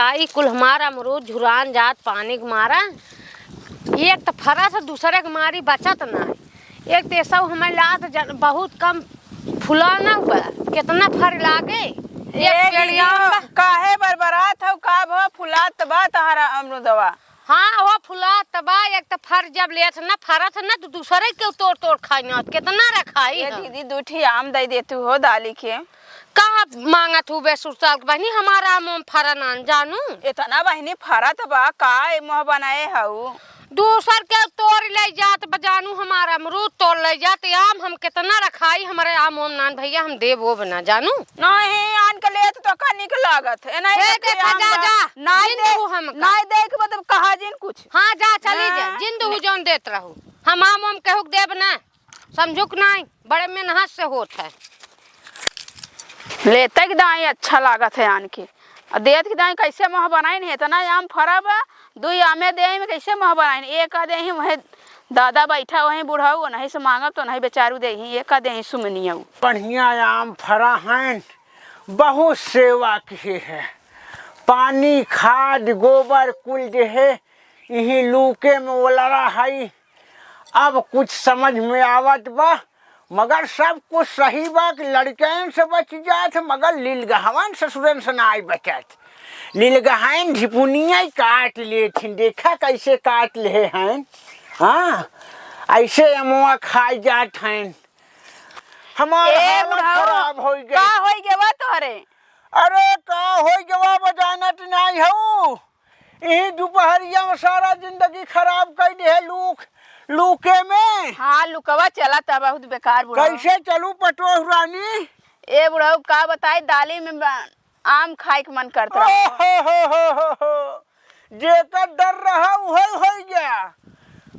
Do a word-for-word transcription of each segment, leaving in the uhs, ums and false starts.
आई कुल हमार अमरूद झुरान जात पानी के मारा। एक त फरत है, दूसरे के मारी बचत ना है। एक त सब हमें लात जन-, बहुत कम फुला ना हुआ, कितना फर लागे। एक एक पेड़िया दीदी, में काहे बरबरात हौ, का भवा फुलात बा तहरा अमरूदवा? हाँ, हो फुलात बा, एक त फर जब लेत ना फरत ना, तो दूसरे के तोड़ तोड़ खाई ना, कितना रखाई ए है। दीदी, दू ठी आम दे देतू हो दाली के। का मांगत हूँ बे सुरसाल के बहनी, हमारा आम उम फरा नान जानू। इतना बहनी फरत बा, का ए मुँह बनाए हऊ? दूसर के तोड़ ले जात बा जानू, हमारा अमरूद तोड़ ले जात, आम हम कितना रखाई, हमारे आम उम नान भैया, हम देब ओब ना जानू। नहीं, आन के लेत तो का निक लागत है, नहीं हे तो देखा, आम जा, बा-, जा, नहीं जिन दे-, दू हम का। नहीं दे के मतलब कहा जिन कुछ। हाँ, जा, चली जा, हाँ। जिन दू जौन देत रहू, हम आम उम केहू के देब ना। समझुक नाई, बड़े मेहनत से होत है। लेते के दाई अच्छा लागत है आन के, और देत के दाई कैसे मुँह बनाइन है, इतना आम फरा बा, दुई आमे देही में कैसे मुँह बनाइन, एक आ देही वहीं दादा बैठा वहीं बुढ़ऊ, नहीं से मांगब तो नहीं बेचारू देही, एक आ देही सुमनियऊ। बढ़िया आम फरा हैं, बहुत सेवा किहे है, पानी, खाद, गोबर कुल जे है, इही लूके में ओलरा है। अब कुछ समझ में आवत बा, मगर सब कुछ सही बा कि लड़कन से बच जात, मगर लिलगहवन ससुरन से नाई बचत। लिलगहन ढिपुनिया ही काट लेथिन, देखा कैसे काट ले हैं। हाँ, ऐसे अमवा खाई जात हैं। हमार ए हालत बुढ़ऊ, खराब होई गई। का होई गवा तोहरे? अरे का होई गवा, बजानत नाई हऊ। इही दुपहरिया में सारा जिंदगी खराब कई दिहे लूक, लूके में। हाँ, लुकवा चला त बहुत बेकार बुढ़ऊ। कैसे चलू पटोह रानी? ए बुढ़ऊ, का बताई, दाली में ब-, आम खाए के मन करत रहा। ओहो हो हो हो हो। जेकर डर रहा उहे होई गया।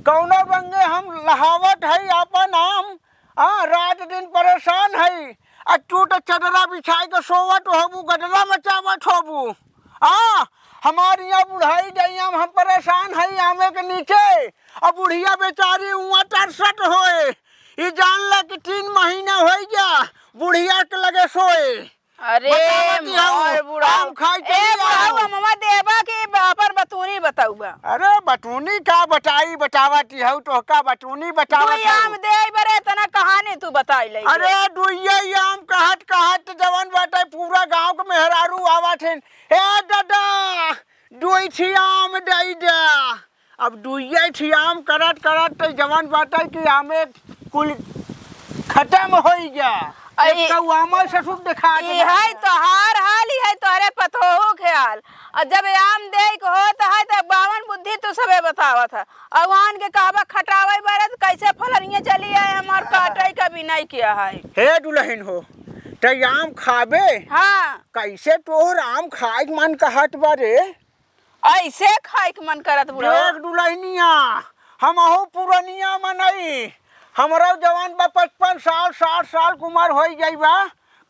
कौनो रंगे हम लहावत हई आपन आम, हाँ, रात दिन परेशान हई। आ तू तो चदरा बिछाई के सोवत होबू, गदला मचावत होबू। हाँ, हमार यहाँ बुढ़ाई जाई, हम, हम परेशान हई आमे के नीचे। अब बुढ़िया बेचारी उहाँ तरसत होए। ई जान ले कि तीन महीना होई गया बुढ़िया के लगे सोए। अरे बतावत हऊ, मोर बुढ़ऊ। आम खाए ए चली बुढ़ऊ, आओ। अमवा देबा कि ब-, अपन बतूनी बतउबा? अरे बतूनी का बताई, बतावत हऊ, तोहका बतूनी बतावत दुई हऊ। आम देई बरे, इतना कहानी तू बताई ले। अरे दुइये आम कहत कहत जवन बाटे पूरा गाँव के मेहरारू आवत हैं। ए दादा, दुई ठी आम दई दे। अब दुइये ठी आम करत करत तो जवन बाटे कि आमे कुल खत्म होई गया। अरे, एक तो आमे ससुर देखा के इहे मारा। तोहार हाल, इहे तोहरे पतोहू के हाल। और जब आम देई के होत है तो बावन बुद्धि तू सबे बतावत है। और आन के कहबा खटावे बरत कैसे फलनिया चली आए हमार काटे का भी नहीं किया है। हे दुल्हन हो, ते आम खाबे? हाँ। कैसे तोहर आम खाए के मन कहत बा रे? ऐसे खाए के मन करत बुढ़ऊ। देख दुल्हनिया, हमहू पुरनिया मनई, हमरो जवान बा पचपन साल, साठ साल के उमर होई जाई बा,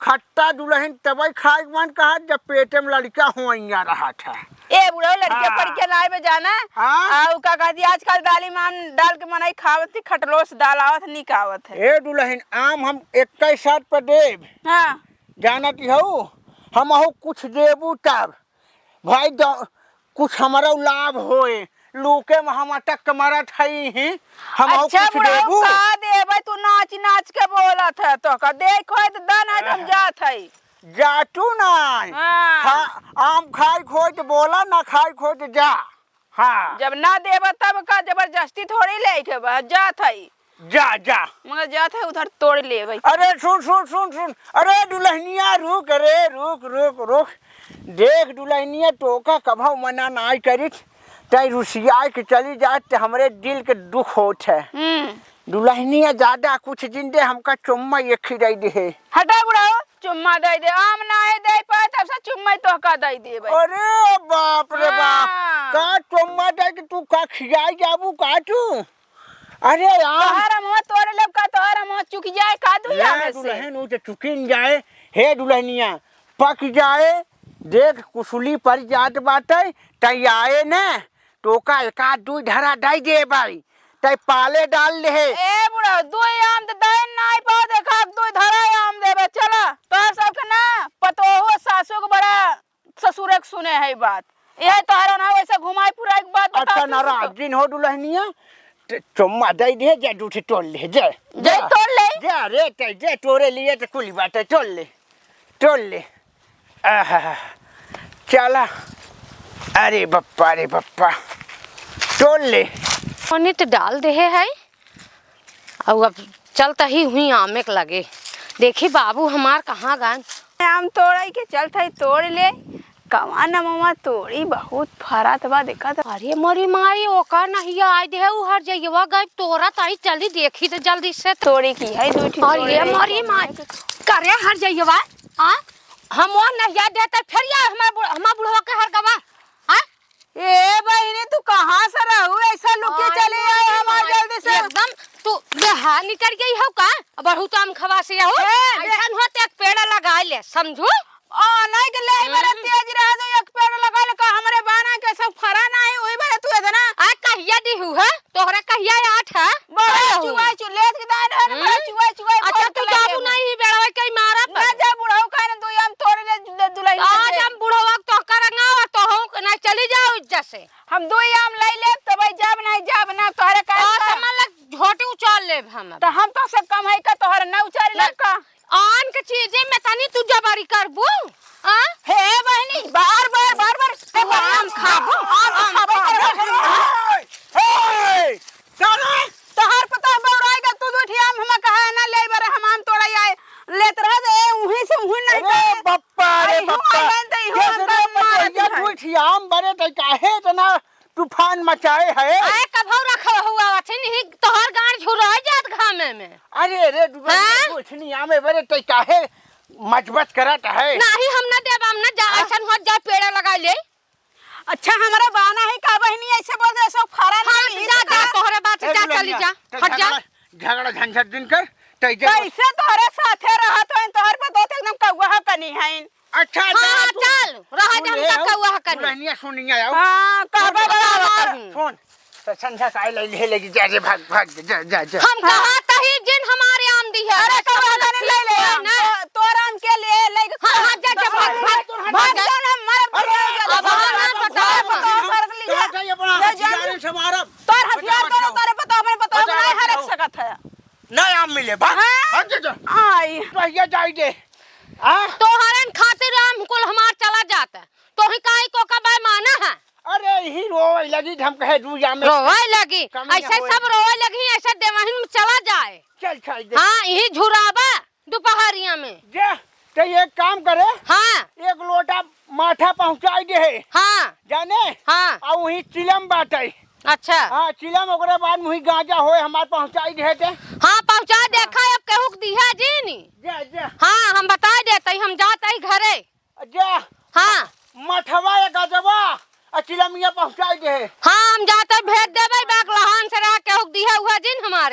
खट्टा दुल्हन तबई खाए के मन कहत जब पेटे में लड़का होइया रहत है। ए बुढ़ऊ, लड़के हाँ। पढ़ के लाए बे जाना। हाँ? आ, उ का कहती, आजकल दाली में आम डाल के मनई खावत थी, खटलोस दाल आवत, निक आवत है। ए दुल्हन, आम हम इक्कीस साठ पे देब। हाँ। जानत हऊ, हमहू कुछ देबू तब। भाई द-, कुछ हमरा लाभ होए, लूके में हम अटक के मरत हई ही, हम अच्छा कुछ बुढ़ऊ, देबू? का देबे? तू नाच नाच के बोलत है, तो का देख होए तो दन आज हम हाँ। जात हई। जा तू ना। हाँ। खा, आम खाए खोए तो बोला, ना खाए खोए तो जा। हाँ। जब ना देबे तब का जबरदस्ती थोड़ी लेके बा, जात हई। जा, जा। मगर जात है उधर तोड़ लेबे। अरे सुन, सुन, सुन, सुन। अरे दुल्हनिया रुक, अरे रुक, रुक, रुक। देख दुल्हनिया, तोका कभौ मना नाई करित। तै रुसियाए के चली जात ते हमरे दिल के दुख होत है। हम्म। दुल्हनिया ज्यादा कुछ जिन दे, हमका चुम्मा एक ही दे दे है। हटा बुढ़ऊ, चुम्मा दे दे। आम नाई दे पाए तब से चुम्मा ही तोहका दे देबे। अरे बाप रे बाप। हाँ। का चुम्मा दे के तू का खियाई जाबू का तू? अरे यार। तोहरा मुँह तोड़ लेब का, तोहरा मुँह चुक जाए का दुनिया ए, में से? दुल्हन, उ तो चुकिन जाए। हे दुल्हनिया, पक जाए, देख कुसुली पर जात बाटे, तै आए ने, तोका एक आध दुई धरा दई देबै, तै पाले डाल ले। ए बुढ़ऊ, दुई आम तो दे नाई पाओ, देखा दुई धरा आम देबे, चला। तोहर सबके ना, पतोहो सासू के बड़ा ससुरे के सुने है बात। ये तोहरा ना वैसे घुमाई पुराई के बात अच्छा, बताओ नाराज तू। दिन हो दुल्हनिया, त चुम्मा दे दे, जा जूठी तोड़ ले, जा। जा तोड़ ले। जा रे, ते जा तोरे लिए त कुली बाटे, तोड़ ले, तोड़ ले। आहा, चला। अरे बप्पा रे बप्पा, तोड़ ले। पानी त डाल देहे है। अउ अब चलत ही हुई आमे के लगे। देखी बाबू हमार कहाँ गए। आम तोड़े के चलत ही तोड़ ले। कवन अमवा तोड़ी बहुत फरत बा, देखत। अरे मोरी माई, ओका नहिया आइ दे, उ हर जइवा गए तोड़त ही, चली देखी त जल्दी से। तोड़ी की है, दू ठी अरे तोड़े मोरी माई, करे हर जइवा, आ? हम वो नहिया देते, फिर या हमार बुढ़-, हमार बुढ़वा के हर गवा, आ? ए बहिनी, तू कहाँ से रहू? ऐसा लुकी अरे चली आई हमार माई, जल्दी से। एकदम तू बेहा निकल गई हो का? बहुत आम खवा से हो। ए, बे- ऐसन होत एक पेड़ लगा ले, समझू? ओ, नहीं के ले, बड़े हम्म। तेज रहे तो एक पेड़ लगा ले का, हमरे बाना के सब फरा ना है, वही बड़े तू इतना। आ, कहिया दी हु है? तोहरा कहिया आठ है? बड़ा चुआ चु-, लेत के दान है, बड़ा हम्म। चुआ चुआ अच्छा, तू जाबू नहीं, बेड़वा के मारा पर। ना जा, बुढ़ऊ का ना, दो आम तोड़ ले, दु-, दुल्हन के आज दे। हम बुढ़वा के तोहका रंगा और तोहू के ना चली जाओ इज्जत से। हम दो आम ले ले, तब जाब नहीं, जाब ना, तोहरे का और का? समझ लग, झोटी उचार लेब हम अब। तो हम तो से कम है का, तोहरे ना उचारी ना। लग का? आन के चीजे में तनी तू जबरी करबू, आ? हे बहिनी, बार, बार, बार, बार, तू आम खाबू? आम आम खाबे खाबू। करबू। ए, ए, का रे? तोहार पता बौराई का तू दू ठी आम हमें कहा है ना ले बारे हम आम तोड़े आए। लेत रह दे, उहीं से उहीं नहीं अरे करे। बप्पा रे आई हूँ बप्पा। आइलन त इहू कैसे अंदर रे मार बप्पा, दिखाई। दू ठी आम बरे त काहे इतना तूफान मचाए है। आए कभौ रखो हुआ अथिन ही तोहर गांड झुराई जात घामे में। अरे रे, डूबे हाँ? कुछ नहीं आमे बरे तै काहे मजबत करत है। नाही हम ना देब, हम ना जा, हाँ? ऐसन होत जा पेड़ लगा ले। अच्छा, हमरा बाना है का बहिनी, ऐसे बोल दे, सब फरा हाँ, नहीं जा, जा, तोहरे बात से ए, जा, दुल्हनिया, चली जा, तै हट जा। झगड़ा, झगड़ा झंझट दिन कर, तै जा। कैसे तोहरे साथे रहत होइन, तोहर पतोह त एकदम कौआ ह कनी हइन। अच्छा, हाँ, जा हाँ, तू। चल, रह जा, सुन, हम ए, का कौआ ह कनी। दुल्हनिया सुनिया आओ। हाँ, कहबे सुन, बड़ा सुन। सुन, तो संझा काहे ले, ले, लेके जा रे, भाग, भाग, जा, जा, जा। हम हाँ। कहा तही जिन हमारे आम दी है। अरे, कौआ ह कनी ले ले आम। ना। तो, तोर आम के लिए ले के हाँ, हाँ, जा, जा, भाग, भाग, भाग, भाग, जा। जा, हम मरब अरे, के लिए अब जा। हाँ, ना, पता है, भाग, पता है, भाग, भाग, जा। कहाँ जाइए अपना ले जा। हथियार से मारब। तोर हथियार बचाओ, तोर, बचाओ। तोरे पता बचाओ, नहीं हरक बचाओ। सकत है। नहीं आम मिले, भाग, हाँ? भाग, जा, जा। आई। तो ये जाई दे। आ? तोहरन खातिर आम कुल हमार चला जाता। तोही काई को का बेमाना है? अरे, यही रोवे लगी, हम कहे दू आम में रोवे लगी। कमी ऐसे होए। सब रोवे लगी, ऐसे देवहिन में चला जाए। चल, चल दे। हाँ, यही झुराबा। दोपहरिया में। जे, ते एक काम करे, हाँ। एक लोटा माठा पहुँचाई दे है। हाँ। जाने? हाँ। आ वही चिलम बाटे। अच्छा। हाँ, चिलम ओकरे बाद मुही गांजा होए हमार पहुँचाई दे है ते। हाँ, पहुँचा देखा, अब केहू के दिहा जी नी। जा, जा। हाँ, हम बताई देते, हम जाते ही घरे। जा। हाँ। मठवा या गजवा, आ चिलमिया पहुँचाई दे। हाँ, हम जाते भेज देबे, बाक लहान से रहा, केहू के दिहे उहे जिन हमारे।